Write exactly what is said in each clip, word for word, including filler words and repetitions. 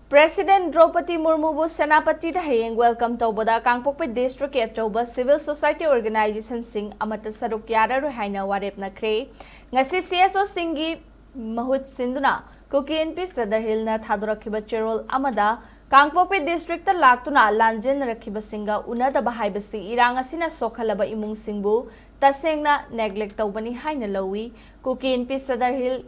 President Draupadi Murmuꯕꯨ ꯁꯦꯅꯥꯄꯇꯤꯗ ꯍꯌꯦꯡ welcome ꯇꯧꯕꯗ ꯀꯥꯡꯄꯣꯛꯄꯤ districtꯀꯤ ꯑꯆꯧꯕ civil society organizationꯁꯤꯡ ꯑꯃꯠꯇ ꯁꯔꯨꯛ ꯌꯥꯔꯔꯣꯏ ꯍꯥꯏꯅ ꯋꯥꯔꯦꯞꯅꯈ꯭ꯔꯦ꯫ ꯉꯁꯤ CSOꯁꯤꯡꯒꯤ ꯃꯍꯨꯠ ꯁꯤꯟꯗꯨꯅ ꯀꯨꯀꯤ ꯏꯟꯄꯤ ꯁꯗꯔ ꯍꯤꯜꯅ ꯊꯥꯗꯣꯔꯛꯈꯤꯕ ꯆꯦꯔꯣꯜ ꯑꯃꯗ ꯀꯥꯡꯄꯣꯛꯄꯤ districtꯇ ꯂꯥꯛꯇꯨꯅ ꯂꯥꯟꯖꯦꯟꯅꯔꯛꯈꯤꯕꯁꯤꯡꯒ ꯎꯅꯗꯕ ꯍꯥꯏꯕꯁꯤ ꯏꯔꯥꯡ ꯑꯁꯤꯅ ꯁꯣꯛꯍꯜꯂꯕ ꯏꯃꯨꯡꯁꯤꯡꯕꯨ ꯇꯁꯦꯡꯅ neglect ꯇꯧꯕꯅꯤ ꯍꯥꯏꯅ ꯂꯧꯏ꯫ ꯀꯨꯀꯤ ꯏꯟꯄꯤ Sadar hill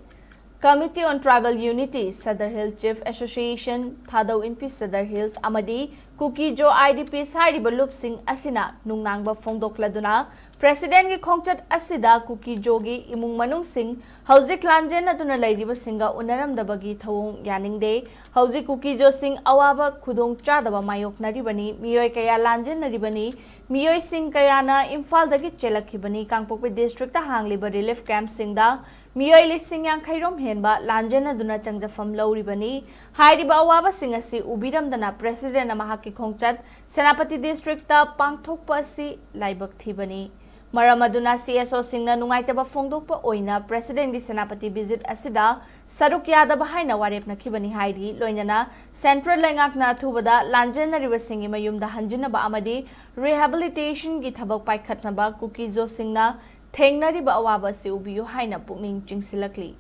Committee on Tribal Unity, Sadar Hill Chief Association, Thadou Inpi Sadar Hills ꯑꯃꯗꯤ ꯀꯨꯀꯤ ꯖꯣ IDPs ꯍꯥꯏꯔꯤꯕ ꯂꯨꯞꯁꯤꯡ ꯑꯁꯤꯅ ꯅꯨꯡꯅꯥꯡꯕ ꯐꯣꯡꯗꯣꯛꯂꯗꯨꯅ Presidentꯀꯤ ꯈꯣꯡꯆꯠ ꯑꯁꯤꯗ ꯀꯨꯀꯤ ꯖꯣꯒꯤ ꯏꯃꯨꯡ ꯃꯅꯨꯡꯁꯤꯡ ꯍꯧꯖꯤꯛ ꯂꯥꯟꯖꯦꯟꯅꯗꯨꯅ ꯂꯩꯔꯤꯕꯁꯤꯡꯒ ꯎꯅꯔꯝꯗꯕꯒꯤ ꯊꯧꯑꯣꯡ ꯌꯥꯅꯤꯡꯗꯦ꯫ ꯍꯧꯖꯤꯛ ꯀꯨꯀꯤ ꯖꯣꯁꯤꯡ ꯑꯋꯥꯕ ꯈꯨꯗꯣꯡ ꯆꯥꯗꯕ ꯃꯥꯌꯣꯛꯅꯔꯤꯕꯅꯤ꯫ ꯃꯤꯑꯣꯏ ꯀꯌꯥ ꯂꯥꯟꯖꯦꯟꯅꯔꯤꯕꯅꯤ꯫ ꯃꯤꯑꯣꯏꯁꯤꯡ ꯀꯌꯥꯅ ꯏꯝꯐꯥꯜꯗꯒꯤ ꯆꯦꯜꯂꯛꯈꯤꯕꯅꯤ꯫ ꯀꯥꯡꯄꯣꯛꯄꯤ districtꯇ ꯍꯥꯡꯂꯤꯕ relief campꯁꯤꯡꯗ ꯃꯤꯑꯣꯏ ꯂꯤꯁꯤꯡ ꯌꯥꯡꯈꯩ ꯔꯣꯝ ꯍꯦꯟꯕ ꯂꯥꯟꯖꯦꯟꯅꯗꯨꯅ ꯆꯪꯖꯐꯝ ꯂꯧꯔꯤꯕꯅꯤ꯫ ꯍꯥꯏꯔꯤꯕ ꯑꯋꯥꯕꯁꯤꯡ ꯑꯁꯤ ꯎꯕꯤꯔꯝꯗꯅ Presidentꯅ ꯃꯍꯥꯛꯀꯤ ꯈꯣꯡꯆꯠ ꯁꯦꯅꯥꯄꯇꯤ districtꯇ ꯄꯥꯡꯊꯣꯛꯄ ꯑꯁꯤ ꯂꯥꯏꯕꯛ ꯊꯤꯕꯅꯤ꯫ ꯃꯔꯝ ꯑꯗꯨꯅ CSOꯁꯤꯡꯅ ꯅꯨꯡꯉꯥꯏꯇꯕ ꯐꯣꯡꯗꯣꯛꯄ ꯑꯣꯏꯅ Presidentꯀꯤ ꯁꯦꯅꯥꯄꯇꯤ visit ꯑꯁꯤꯗ ꯁꯔꯨꯛ ꯌꯥꯗꯕ ꯍꯥꯏꯅ ꯋꯥꯔꯦꯞꯅꯈꯤꯕꯅꯤ ꯍꯥꯏꯔꯤ꯫ ꯂꯣꯏꯅꯅ central ꯂꯩꯉꯥꯛꯅ ꯑꯊꯨꯕꯗ ꯂꯥꯟꯖꯦꯟꯅꯔꯤꯕꯁꯤꯡꯒꯤ ꯃꯌꯨꯝꯗ ꯍꯟꯖꯤꯟꯅꯕ ꯑꯃꯗꯤ rehabilitationꯒꯤ ꯊꯕꯛ ꯄꯥꯏꯈꯠꯅꯕ ꯀꯨꯀꯤ ꯖꯣꯁꯤꯡꯅ ꯊꯦꯡꯅꯔꯤꯕ ꯑꯋꯥꯕ ꯑꯁꯤ ꯎꯕꯤꯌꯨ ꯍꯥꯏꯅ ꯄꯨꯛꯅꯤꯡ ꯆꯤꯡꯁꯤꯜꯂꯛꯂꯤ꯫